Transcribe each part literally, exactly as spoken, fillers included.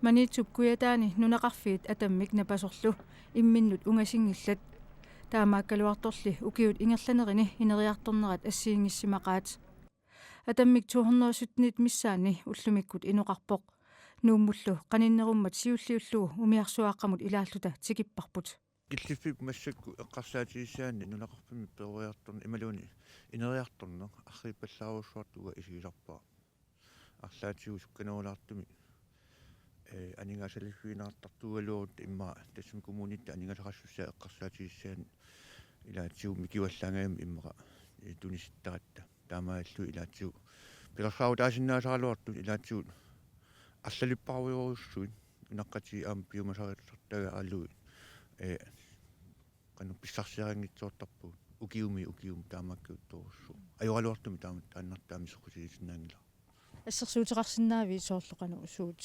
Maniitsup Kujataani nunaqarfiit Atammik Napasorlu imminnut ungasinngillat. Taamaakkaluartorli ukiut ingerlanerini ineriartornerat assigiinngissimaqaat. Atammik to hundrede syttenit missaanni ullumikkut inoqarpoq. Nuummullu qaninnerummat siulliullugu umiarsuaaqqamut ilaalluta tikipparput. Killiffik massakkut eqqarsaatigissagaanni nunaqarfimmi peroriartorneq imaluunniit ineriartorneq arriippallaarujussuartut uanga isigisarpara. Arlaatigut sukkanerulaartumik, ee, aningaasaliffigineqartartuugaluarutta immaqa tassami kommunitta aningaasaqassussaa eqqarsaatigissagaanni ilaatigut mikivallaagamik immaqa, ee, tunisittaratta. Taamaalillutik ilaatigut pilersaarutaasinnaasaraluartut ilaatigut arlalippassuarujussuit unaqqatigiit aamma piumasariartortagaalugit, ee, qanoq pissarsiarinngitsoortarpugut ukiumi ukiumi taamaakkiuttorujussuuvoq. Ajoraluartumik taama taannartaa misoqqusiisinnaanngilaq. Assersuuteqarsinnaavit soorlu qanoq suut?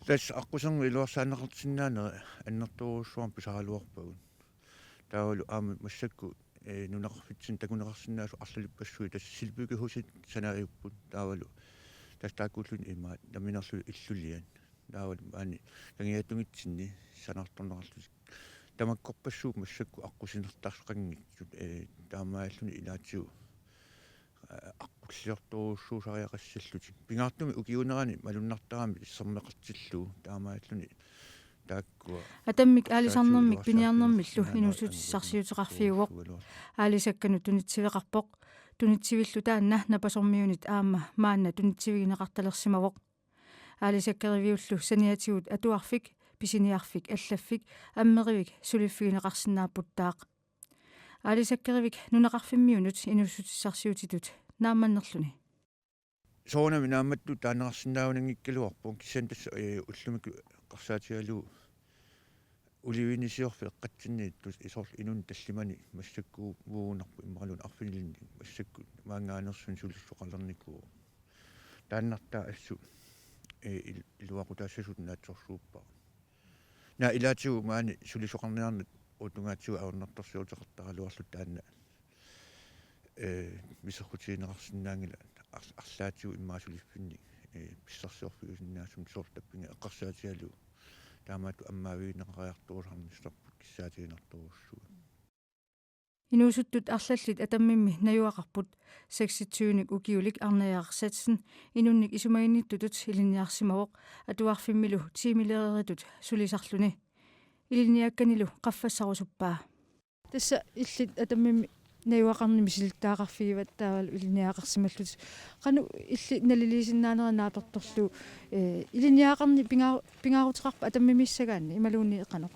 Tassa aqquserngup iluarsaanneqarsinnaanerit annertoorujussuarmik pisaraluarpagut. Taavalu aamma massakkut, ee, nunaqarfitsinni takuneqarsinnaasoq arlalippassuit tassa silbyggehusip sanaajupput taavalu tassa taakkuulluni imaat nammineerluni illuliat. Taavalu maani kangiatungitsinni sanaartorneqarlutik. Tamakkorpassuupput massakkut aqqusinertaqanngitsut, ee, taamaalilluni ilaatigut, ee, aqqulliortorujussuusariaqassallutik. Pingaartumik ukiuunerani malunnartaramik sermeqartillugu taamaalilluni taakkua. Atammik aalisarnermik piniarnermillu inuussutissarsiuteqarfiuvoq. Aalisakkanut tunitsiveqarpoq. Tunitsivillu taanna Napasormiunit aamma maanna tunitsivigineqartalersimavoq. Aalisakkeriviullu saniatigut atuarfik, pisiniarfik allaffik, ammerivik suliffigineqarsinnaavuttaaq. Aalisakkerivik nunaqarfimmiunut inuussutissarsiutitut naammannerluni. Soorunami naammattut taaneqarsinnaanngikkaluarpoq kisianni tassa, ee, ullumikkut eqqarsaatigalugu ulivinisiorfik eqqatsinniittoq soorlu inunnut tallimanik massakkut uagut uunarput immaqaluunniit arfinilinnik massakkut maanngaanneersunik sulissoqalernikuuvoq. Taannartaa assut, ee, il-, iluaqutaassasut naatsorsuuppara. Naa ilaatigut maani sulisoqarniarneq uutungaatsigut ajornartorsiuteqartaraluarluta taanna, ee, miserrutigineqarsinnaanngilaq ar-, arlaatigut immaqa suliffinnik, ee, pissarsiorfigisinnaasumik soorlu tappinga eqqarsaatigalugu. Taamaattoq ammaavigineqariartorusarnissarput kissaatiginartorujussuuvoq. Inuusuttut arlallit Atammimmi najugaqarput seksogtyvenik ukiulik Arne Jakobsen inunnik isumaginnittutut ilinniarsimavoq atuarfimmilu tiimileriaritut sulisarluni. Ilinniakkanilu qaffassarusuppaa. Tassa illit Atammimmi najugaqarneri misilittagaqarfigivat taavalu ilinniagaqarsimallutit. Qanoq illit naliliisinnaanerit naapertorlugu, ee, ilinniagaqarneq pingaa-, pingaaruteqarpa Atammimmiissagaanni imaluunniit qanoq?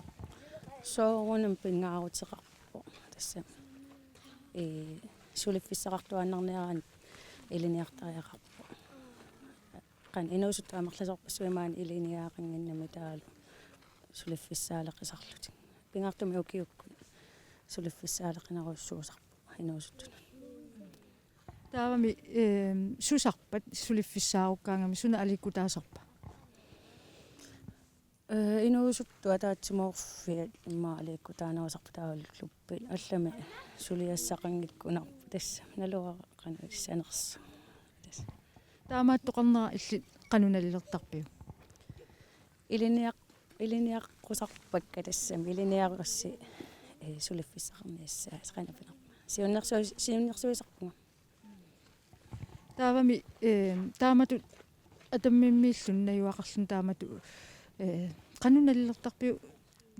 Soorunami pingaaruteqarpoq tassa. Ee, suliffissaqartuaannarniaraanni ilinniartariaqarpoq. Qanoq inuusuttut amerlasoorpassuit maani ilinniagaqannginnami taavalu suliffissaaleqisarlutik. Pingaartumik ukiukkut suliffissaaleqinerujussuusarpoq inuusuttunut. Taavami, ehm, susarpat suliffissaarukkaangami suna aliikkutaasarpa? Ee, inuusuttut ataatsimoorfiat immaqa aliikkutaanerusarput taavalu klubbit allamik suliassaqanngikkunarput tassa naluara qanoq issanersoq. Tassa. Taamaattoqarnera illit qanoq nalilertarpiuk? Ilinniaq-, ilinniaqqusarpakka tassami ilinniarussi, ee, suliffissaqarniassaat qanoq pinerpa. Siunnersu-, siunnersuisarpunga. Taavami, ee, taamatut Atammimmiilluni najugaqarluni taamatut, ee, qanoq nalilertarpiuk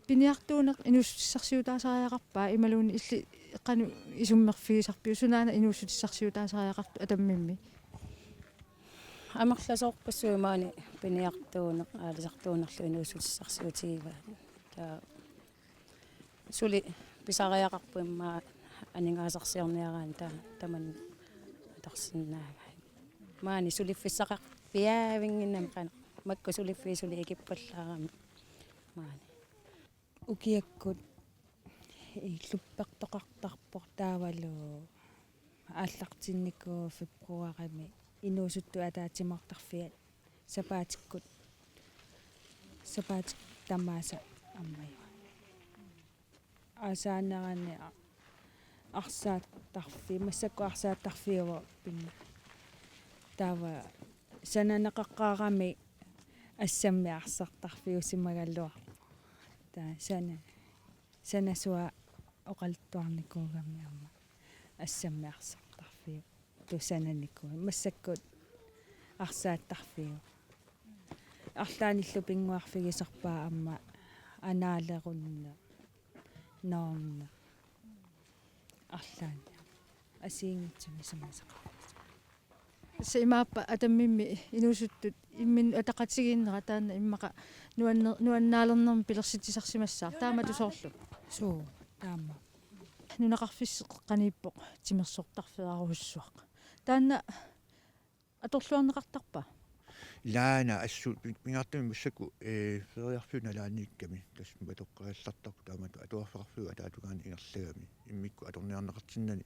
piniartuuneq inuussutissarsiutaasariaqarpa imaluunniit illit qanoq isummerfigisarpiuk sunaana inuussutissarsiutaasariaqartoq Atammimmi? Amerlasoorpassuit maani piniartuuneq aalisartuunerlu inuussutissarsiutigivaat. Taava suli pisariaqarpoq immaqa aningaasarsiorniaraanni ta-, tamanna atorsinnaagami. Maani suliffissaqarfiaavinnginnami qanoq. Makku suliffiit suli ikippallaaramik. Maani. Ukiakkut klubbertoqartarpoq taavalu aallartinnikuuvoq februarimi inuusuttut ataatsimoortarfiat sapaatikkut, sapaatikkut tamaasa ammajuat. Aasaanerani a-, arsaattarfi-, massakkut arsaattarfiuvoq pinga. Taava sananeqaqqaarami Assammik arsartarfiusimagaluarpoq. Taava sana, sanasuaq oqaluttuarnikuugami aamma assammik arsartarfiup tusananikuuvoq. Massakkut arsaattarfiuvoq. Arlaannillu pinnguarfigisarpaa aamma anaalerunneq, noorneq. Arlaanni assigiinngitsuni sammisaqarpoq. Tassa imaappa Atammimmi inuusuttut imminnut ataqatigiinnerat taanna immaqa nuanne-, nuannaalernermik pilersitsisarsimassaaq. Taamatut soorlu? Suu, taama. Nunaqarfissi qeqqaniippoq timersortarfeerarujussuaq. Taanna atorluarneqartarpa? Ilaana assut pi-, pingaartumik massakkut, ee, feriarfiup nalaaniikkami tassa matoqqagallartarpoq, taamatut atuarfeqarfiup ataatungaani ingerlagami. Immikkut atorniarneqartinnani,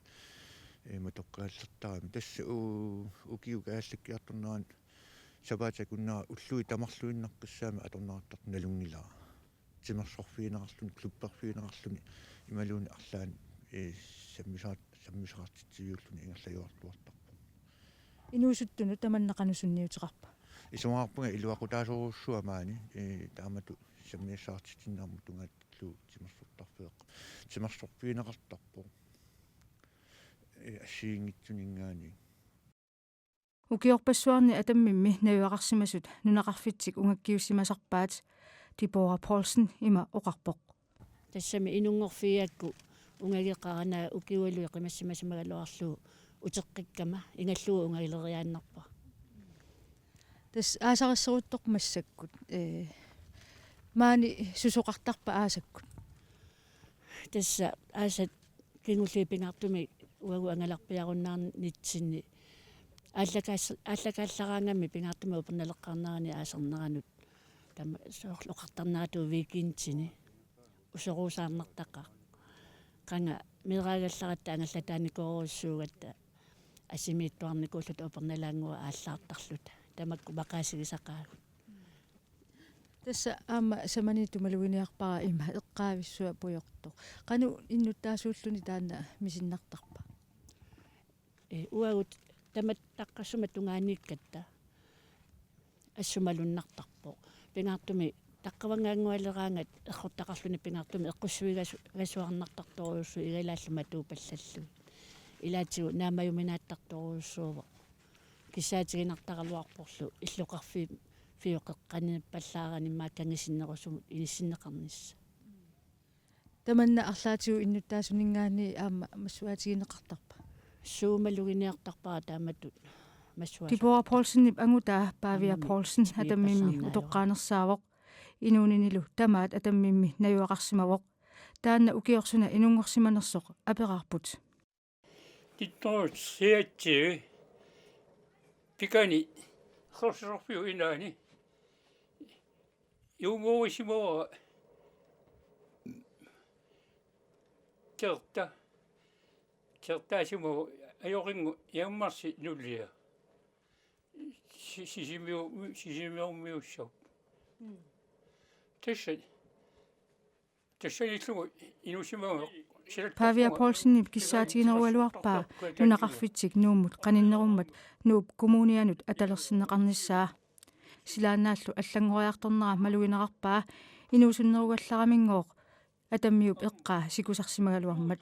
ee, matoqqagallartarami. Tassa u-, ukiut kaajallakkiartornerani sapaatip akunnera ullui tamarluinnaqqissaammi atorneqartartoq nalunngilara. Timersorfigineqarluni, klubberfigineqarluni imaluunniit arlaanni, ee, sammisaqar-, sammisaqartitsiviulluni ingerlajuartuartarpoq. Inuusuttunut tamanna qanoq sunniuteqarpa? Isumaqarpunga iluaqutaasorujussuaq maani, ee, taamatut sammisassaqartitsinermut tungaatigut timersortarfeeq-, timersorfigineqartarpoq, ee, assigiinngitsuninngaanniit. Ukiorpassuarni Atammimmi najugaqarsimasut nunaqarfitsik ungakkiussimasarpaat. Deborah Poulsen ima oqarpoq. Tassami inunngorfigigakku ungageqarana ukiualu qimassimasimagaluarlugu uteqqikkama ingallugu ungageleriaannarpara. Tassa aasarisseruttorpoq massakkut. Ee, maani susoqartarpa aasakkut? Tassa aasat kingulliit pingaartumik uagut angalarpiarunnaarnitsinni aallakaas-, aallakaallaraangamik pingaartumik upernaleqqaarnerani aasarneranut tama soorlu oqartarneratut weekendini usoruusaarnartaqaaq. Qanga meeraagallaratta angallataanikooruussuugatta asimiittuarnikuulluta upernalaannguaq aallaartarluta. Tamakku maqaasigisaqaagut. Tassa aamma samaniittoq maluginiarpara ima eqqaavissuaq pujortoq. Qanoq innuttaasuulluni taanna misinnartarpa? Ee, uagut tamattaqqassuma tungaaniikkatta assut malunnartarpoq. Pingaartumik taqqavanngaanngualeraangat errortaqarluni pingaartumik eqqussuigasu-, gasuarnartartorujussuuvoq igalaallu matuupallallugit. Ilaatigut naammajuminaattartorujussuuvoq. Kissaatiginartaraluarporlu illoqarfimmi fioqeqqaniippallaarani maakkangisinnerusumut inissinneqarnissaq. Tamanna arlaatigut innuttaasuninngaanniit aamma massuaatigineqartarpa? Suu maluginiartarpara taamatut massuaasa. Deborah Poulsenip angutaa Pavia Ammami Poulsen Atammimmi tipiippallaarnaajuvoq. Utoqqaanersaavoq. Inuuninilu tamaat Atammimmi najugaqarsimavoq. Taanna ukioq suna inunngorsimanersoq aperaarput. Tittorut siatsivi pikani ersorsorfiu inaani. Juumoorisimoora kerta. Kertaasimooq ajoringu jammarsi nulia. Si-, sisimiu-, sisimiormiussaq. Tassa, tassanillugu inuusimavoq. Pavia Poulsenip kissaatiginerugaluarpaa nunaqarfitsik Nuummut qaninnerummat Nuup Kommunianut atalersinneqarnissaa. Silaannaallu allanngoriartornera malugineqarpaa inuusunnerugallaramigooq Atammimiup eqqaa sikusarsimagaluarmat.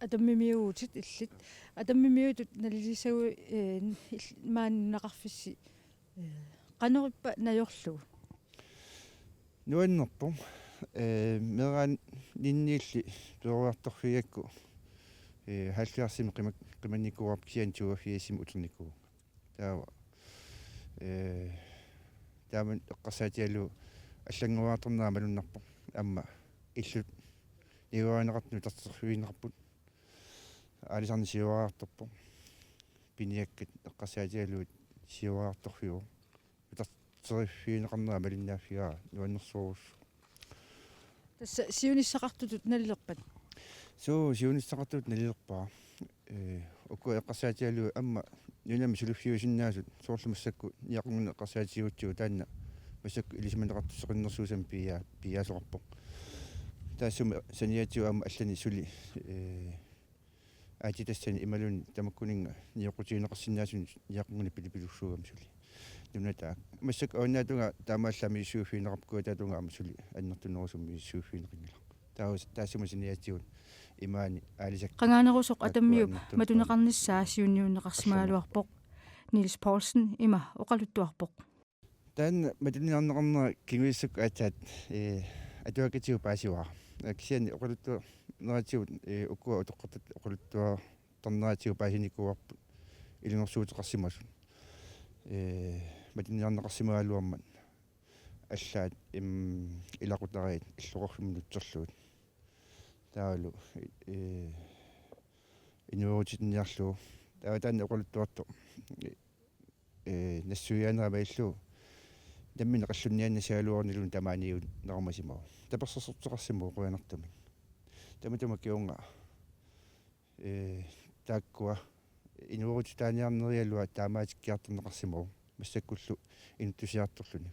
Atammimiuutit illit. Atammimiutut nalilissagu, ee, il-, maani nunaqarfissi, ee, qanorippa najorlugu? Nuannerpoq. Ee, meeraaninniilli peroriartorfigigakku, ee, halvfjerdsimi qima-, qimannikuuarput kisianni toogfirsimi ullernikuuvoq. Taava, ee, taama eqqarsaatigalugu allanngoriartornera malunnarpoq. Aamma illut niuerineqartut nutarterfigineqarput. Aalisarneq siuariartorpoq. Piniakkat eqqarsaatigalugit siuariartorfiuvoq. Nutarterfigineqarnera malinnaaffigaara nuannersorujussuuvoq. Tassa siunissaqartutut nalilerpat? Suu, siunissaqartutut nalilerpara. Ee, ukua eqqarsaatigalugit aamma nunami suliffiusinnaasut soorlu massakkut Niaqqunnguani eqqarsaatigigutsigu taanna massakkut ilisimaneqartusseqinnersuusamik pia-, piiaasoqarpoq. Taassuma saniatigut aamma allanik suli, ee, aatsitassani imaluunniit tamakkuninnga nioqqutigineqarsinnaasunik Niaqqunnguani pilipilussuugami suli. Tunataak. Massakkut avannaata tungaa taamaallaat misissuiffigineqarpoq, kujataatungaa aamma suli annertunerusumik misissuiffigineqanngilaq. Taava taassuma saniatigut imaani aalisakkat. Qangaanerusoq Atamiup annertunerusumik matuneqarnissaa siunniunneqarsimagaluarpoq. Niels Poulsen ima oqaluttuarpoq. Taanna matuniarneqarnera kingullissakkut aatsaat, ee, atuakkatsigut paasivara. Kisianni oqaluttuarneratigut, ee, ukua utoqqartut oqaluttuartarneratigut paasinikuuarput ilungersuuteqarsimasut. Ee, matuniarneqarsimagaluarmat allaat, im, ilaqutariit illoqarfimmut nutserlugit. Taavalu, ee, inuerutitinniarlugu. Taava taanna oqaluttuartoq, ee, nassuiaanera malillugu nammineq qallunniaannassagaluaruniluunniit tamaaniinnerumasimavoq. Tapersersorteqarsimavoq qujanartumik. Tamatuma kingorna, ee, taakkua inuerutitaaniarnerialuat taamaatikkiartorneqarsimavoq. Massakkullu inuttisiartorluni.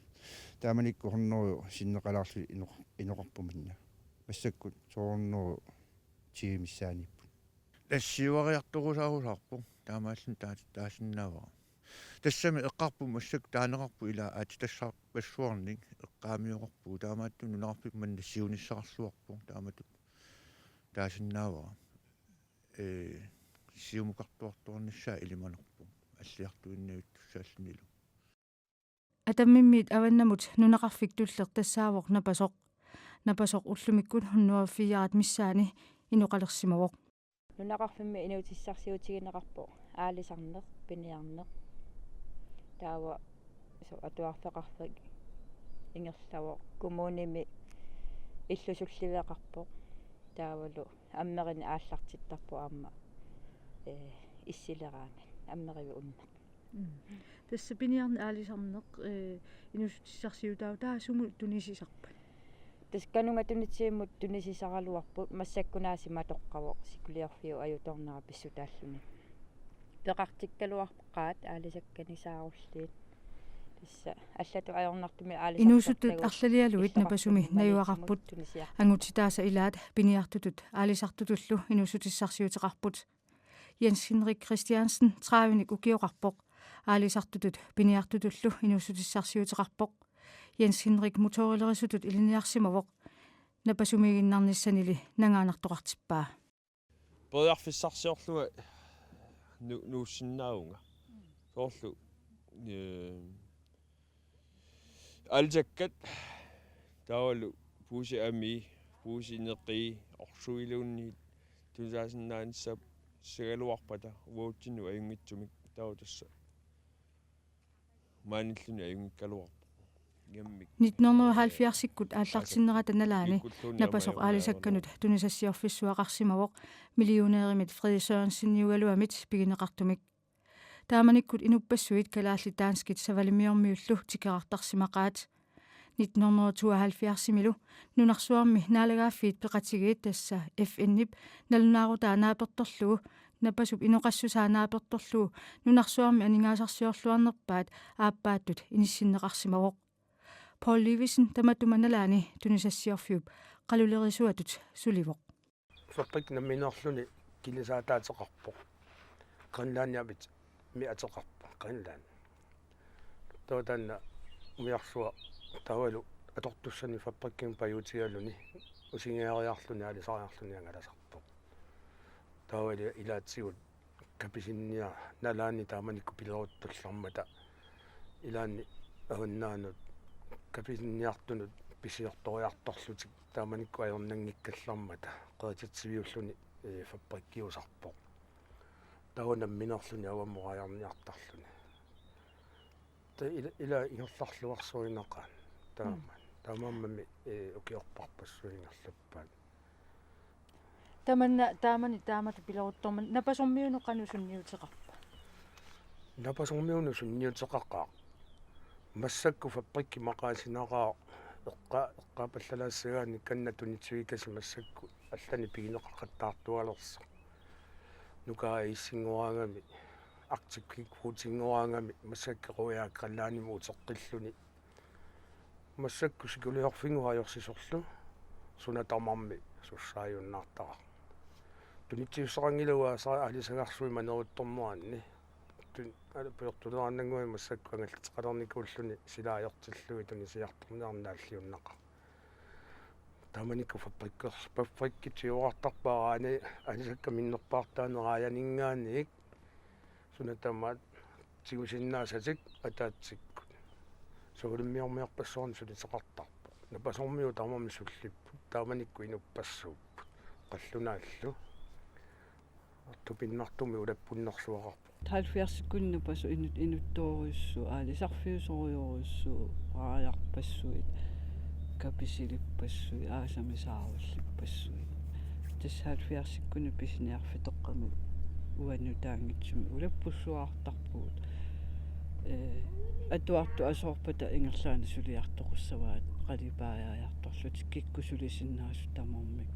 Taamanikkut hundrede sinneqalaarluni inoq-, inoqarput manna. Massakkut to hundrede ti missaaniipput. Nassiuariartorusaarusaarpoq, taamaalluni taat-, taasinnaavara. Tassami eqqarput massakkut taaneqarpoq ilaa aatsitassarpassuarnik eqqaamioqarpugut, taamaattumik nunaqarfimmut manna siunissaqarluarpoq, taamatut taasinnaavara. Ee, siumukartuartuarnissaa ilimanarpoq, alliartuinnavittussaallunilu. Atammimmiit avannamut nunaqarfik tulleq tassaavoq napasoq. Napasoq ullumikkut hundrede fire missaani inoqalersimavoq. Nunaqarfimmi inuutissarsiutigineqarpoq aalisarneq, piniarneq. Taava soorlu atuarfeqarfik ingerlavoq. Kommunimi illusulliveqarpoq. Taavalu ammerineq aallartittarpoq aamma, ee, issileraangat, ammerivik unneq. Mm. Tassa piniarneq aalisarneq, ee, inuussutissarsiutaavoq, taava sumut tunisisarpat? Tassa Kanunga Tunitsivimmut tunisisaraluarput, massakkut aasiit matoqqavoq, sikuliorfiup ajutoornera pissutaalluni. Peqartikkaluarpaat aalisakkanik saarulliit. Tassa allatut ajornartumik aalisartartagut. Inuusuttut arlalialuit napasumi najugaqarput. Angutitaasa ilaat piniartutut aalisartutullu inuussutissarsiuteqarput. Jens Henrik Christiansen, tredivenik ukioqarpoq. Aalisartutut piniartutullu inuussutissarsiuteqarpoq. Jens Henrik motorilerisutut ilinniarsimavoq. Napasumiiginnarnissanili nangaanartoqartippaa. Periarfissarsiorlunga nu-, nuussinnaavunga. Soorlu, ee, aalisakkat taavalu puusit amii, puusit neqii, orsuiluunniit tunisaasinnaanissagaluarpata uatsinnut ajunngitsumik, taava tassa maanilluni ajunngikkaluarpoq. Igammik, nitten hundrede og halvfjerdsikkut aallartinnerata nalaani napasoq aalisakkanut tunisassiorfissuaqarsimavoq millionærimit Frede Sørenseniugaluamit pigineqartumik. Taamanikkut inuppassuit kalaallit danskit Savalimmiormiullu tikeraartarsimaqaat. Nitten hundrede og tooghalvfjerdsimilu nunarsuarmi naalagaaffiit peqatigiit, tassa F N-ip nalunaarutaa naapertorlugu, napasup inoqassusaa naapertorlugu, nunarsuarmi aningaasarsiorluarnerpaat aappaattut inissinneqarsimavoq. Poul Livesen tamatuma nalaani tunisassiorfiup qalulerisuatut sulivoq. Fabrikkip nammineerluni kilisaataateqarpoq. Greenlandiamiit ateqarpoq, Greenland. Taava taanna umiarsuaq taavalu atortussanik fabrikkimut pajuutigaluni usingiariarluni aalisariarluni angalasarpoq. Taavalu ilaatigut kapisinnia-, nalaani taamanikkut pileruttullarmata ilaanni avannaanut kapisinniartunut pisiortoriartorlutik taamanikkut ajornanngikkallarmata qerititsiviulluni, ee, fabrikkiusarpoq. Taava nammineerluni avammut raajarniartarluni. Taava ila, ila ingerlalluarsuinaqaaq taama. Mm. Taamaammat, ee, ukiorparpassuit ingerlappaat. Tamanna, taamani taamatut pileruttormat Napasormiunut qanoq sunniuteqarpa? Napasormiunut sunniuteqaqaaq. Massakkut fabrikki maqaasinaqaaq eqqa-, eqqaapallalaassagaanni kanna tunitsivikasi massakkut allanik pigineqaqattaartualersoq. Nukaa iissinngoraangami, Arctic King Cruise-inngoraangami, massakkut Royal Greenlandimut uteqqilluni. Massakkut sikuliorfinnguaq ajorsisorlu suna tamarmi sussaajunnaartaraq. Tunitsivissuaqanngilagut aalisagaarsuit maneruttorneranni. Tun-, ala pujortuleeraannannguamik massakkut angallateqalernikuulluni sila ajortillugit tunisiartorniarneq naalliunnaqaaq. Taamanikkut fabrikker-, fabrikkit siuartarpaat aani-, anisakkat minnerpaartaanneq raajaninngaanniit suna tamaat tigusinnaasatik ataatsikkut. Soorunami-ormiorpassuarnik suliteqartarpoq. Napasormiut tamarmik sullipput. Taamanikkut inuppassuupput. Qallunaallu. Tupinnartumik ulappunnersuaqarpoq. Halvfjerdsikkunni Napasoq inut-, inuttoorujussuuvoq, aalisarfiusorujussuuvoq, raajarpassuit, kapisilippassuit, aasami saarullipassuit. Tassa halvfjerdsikkunni pisiniarfitoqqami uannut taanngitsumik ulappussuartarpugut. Ee, atuartut asoorpata ingerlaannaq suliartoqussavaat, qalipaajaartorlutik kikkut sulisinnaasut tamarmik.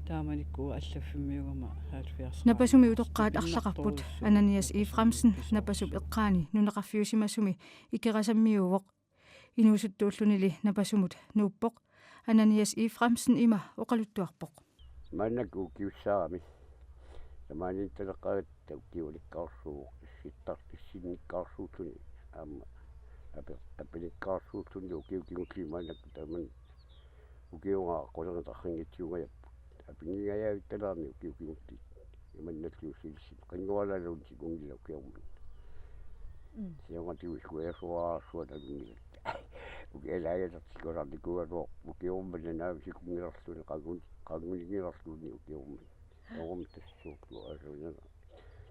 Taamanikkut allaffimmiugama halvfjerds Napasumi utoqqaat arlaqarput Ananias Efraimsen Napasup eqqaani nunaqarfiusimasumi Ikerasammiuuvoq. Inuusuttuullunili Napasumut nuuppoq. Ananias Efraimsen ima oqaluttuarpoq. Maannakkut ukiussaarami. Tamaaniittaleqqaagatta ukiulikkaarsuuvoq, issittar-, issinnikkaarsuulluni aamma ape-, apenikkaarsuulluni ukiut kingulliit maannakkut taamani ukiugaa qulingitarrinngitsuungajapput. Apinngingajavittalaarni ukiut kingulliit. Imannallu silissit. Qinngualaluunniit sikunngilaq ukiormanna. Mm. Siornatigut sikujaasuararsuaq nalunngilatta. Ukialaajalertikkusaarnikuugaluarpoq ukiormanna naamik sikunngilarluunniit qangun-, qangunninngilarluunniit ukiormanna. Taormi tassuuqlu asuunera.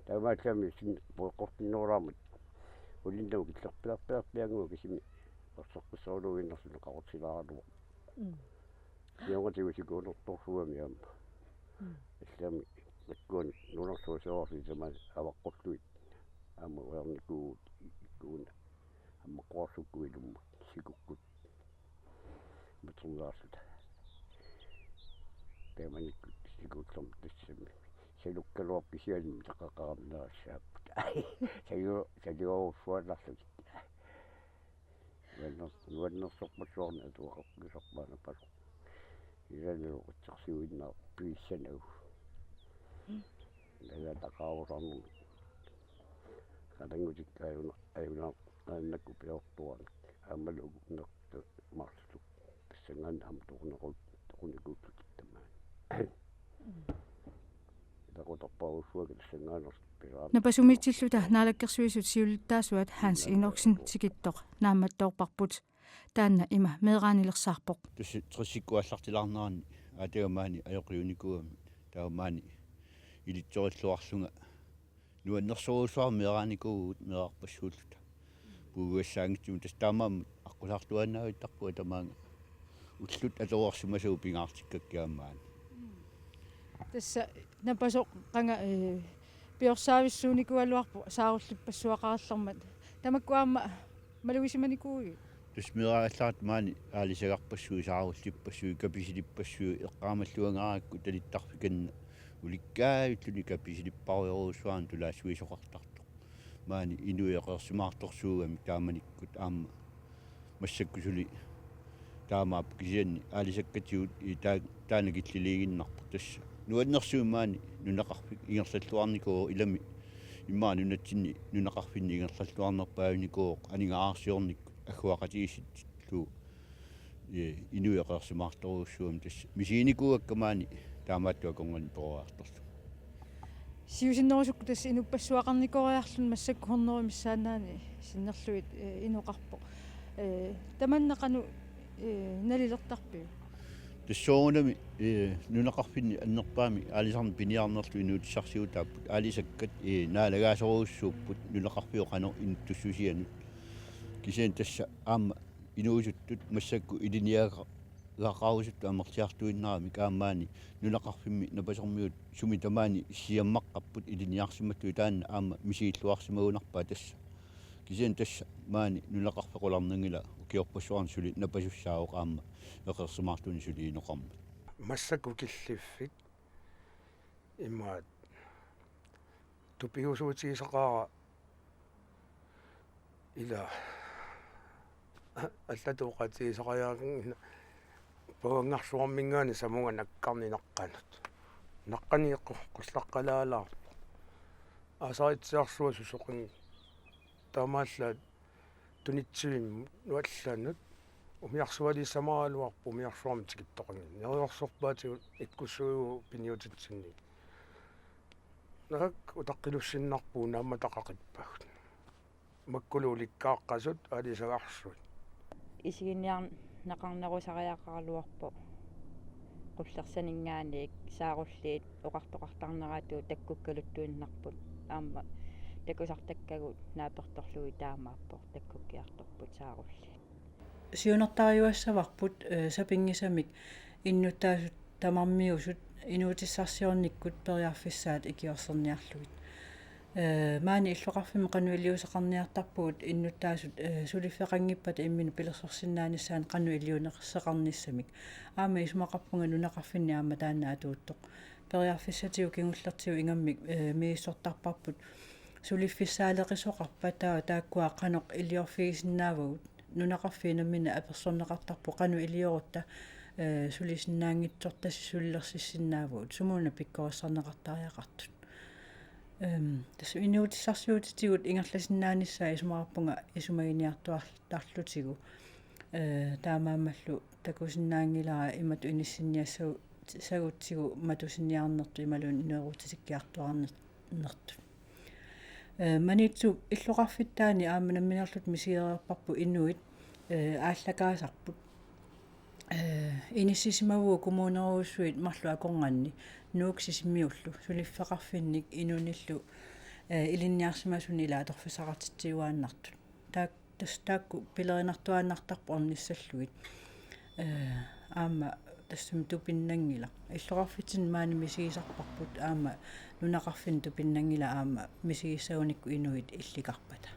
Taamaattumik sin-, poqqortinnoraammat. Ulinnamut killerpiarpiarpiannguaq kisimi. Erseqqissorluinnarluni qaqortilaaraluaq. Mm. Siornatigut sikuunertorsuugami aamma. Mm. Allami akkuani nunarsuaq siorarsi tamaasa avaqqorlugit. Aamma ujarnikuuvugut ikkuuna. Aamma qorsukku ilummut sikukkut. Matrungaarluta. Taamanikkut sikuullermut tassami. Salukkaluarput kisianni taqaqaraminaassaapput. Salu-, saluarussuaannarlugit. Nuanner-, nuannersorpassuarnik atuaqarpiusarpaat Napasoq. Ilaanni uqitsersuinnaa piissanagu. Nallataqarusaarnermi. Qalanngutikka ajuna-, ajunaarnakkut piortuanik. Aammalu ukunnertu maarlutuk. Tassanngaannaq aamma toqunequt-, toqunikuullutik tamaani. Taqutarparujussuakka tassanngaannaq piraa. Napasumiitsilluta Naalakkersuisut siulittaasuat Hans Enoksen tikittoq naammattoorparput. Taanna ima meeraanilersaarpoq. Tassa tressikkut aallartilaarnerani aataga maani ajoqiunikuugami taava maani ilitsorilluarlunga nuannersorujussuarmik meeraanikuuvugut meerarpassuulluta. Puigugassaanngitsumik tassa taamaammat aqqusaartuaannavittarpunga tamaanga ullut atoruarsimasavut pingaartikkakkit aamma maani. Tassa Napasoq qanga, ee, piorsaavissuunikuugaluarpoq saarullippassuaqarallarmat. Tamakku aamma malugisimanikuuiuk? Tassa meeraallarata maani aalisagarpassuit, saarullippassuit, kapisilippassuit, eqqaamalluangaarakku talittarfikanna ulikkaavilluni kapisilipparujorujussuarnik tulaassuisoqartartoq. Maani inuit eqeersimaartorsuugamik taamanikkut aamma massakkut suli taamaappoq kisianni aalisakkatigut i taa-, taanna killiliiginnarpoq tassa. Nuannersumik maani nunaqarfik ingerlalluarnikuuvoq ilami immaqa nunatsinni nunaqarfinni ingerlalluarnerpaavinikuuvoq aningaasarsiornikkut agguaqatigiissitsillugu. Ee, inuit eqeersimaartorujussuugami tassa misiginikuuakka maani taamaattuakornani peroriartorlugu. Siusinnerusukkut tassa inuppassuaqarnikooriarluni massakkut hundrede missaannaani sinnerlugit, ee, inoqarpoq. Ee, tamanna qanoq, ee, nalilertarpiuk? Tassa soorunami, ee, nunaqarfinni annerpaamik aalisarneq piniarnerlu inuutissarsiutaapput. Aalisakkat, ee, naalagaasorujussuupput nunaqarfiup qanoq inuttussusianut. Kisianni tassa aamma inuusuttut massakkut ilinniaga-, -gaqarusuttut amerliartuinnaramik aamma maani nunaqarfimmi Napasormiut sumi tamaani siammaqqapput ilinniarsimattut taanna aamma misigilluarsimagunarpaa tassa. Kisianni tassa maani nunaqarfik qularnanngilaq ukiorpassuarni suli napasussaavoq aamma eqeersimaartunik suli inoqarmat. Massakkut killiffik imaat tupigusuutigisaqaara ila allatut oqaatigisariaqanngilaq pavanngarsuarminngaanniit samunga nakkarneq naqqanut. Naqqani qu-, qullaqqalaalaarpoq. Aasaritsiarsuaq susoqanngilaq. Taamaallaat tunitsivimmut nuallaannut umiarsualiissamaraluarpoq umiarsuarmik tikittoqanngilaq. Neriorsorpaatigut ikkussuivugut piniutitsinnit. Naak utaqqilussinnarpugut naammataqaqippagut. Makkulu ulikkaaqqasut aalisagarsuit. Isiginiarneqarnerusariaqaraluarpoq qullersaninngaanniit saarulliit oqartoqartarneratut takkukkaluttuinnarput aamma takusartakkagut naapertorlugit taamaappoq takkukkiartorput saarulliit. Siunertariuassavarput, eh, sapinngisamik innuttaasut tamarmiusut inuutissarsiornikkut periarfissaat ikiorserniarlugit. Eh, maani illoqarfimmi qanoq iliuuseqarniartarpugut innuttaasut, eh, suliffeqanngippata imminut pilersorsinnaanissaanut qanoq iliuuseqarnissamik. Aamma isumaqarpunga nunaqarfinni aamma taanna atuuttoq. Periarfissatigut kingullertigut ingammik, eh, misissortarparput. Suliffissaaleqisoqarpa taava taakkua qanoq iliorfigisinnaavagut. Nunaqarfiit namminneq apersorneqartarput qanoq iliorutta, eh, sulisinnaanngitsortasi sulilersissinnaavagut. Sumuna pikkorissarneqartariaqartut. Ehm, tassa inuutissarsiutitigut ingerlasinnaanissaat isumaqarpunga isumaginiartuartarlutigu. Eh, taamaammallu takusinnaanngilara imatut inissinniassagu-, sagutsigu matusiniarnertut imaluunniit nueruutitikkiartuarnertut. Eh, Maniitsup illoqarfittaani aamma nammineerluta misigereerparput inuit, eh, aallakaasarput. Eh, inissisimavugut kommunerujussuit marluk akornanni Nuuk Sisimiullu suliffeqarfinnik inunillu, eh, ilinniarsimasunik ilaa atorfissaqartitsiuaannartut. Taak-, tassa taakku pilerinartuaannartarput ornissallugit. Eh, aamma tassami tupinnanngilaq. Illoqarfitsinni maani misigisarparput aamma nunaqarfinni tupinnanngilaq aamma misigissagunikku inuit illikarpata.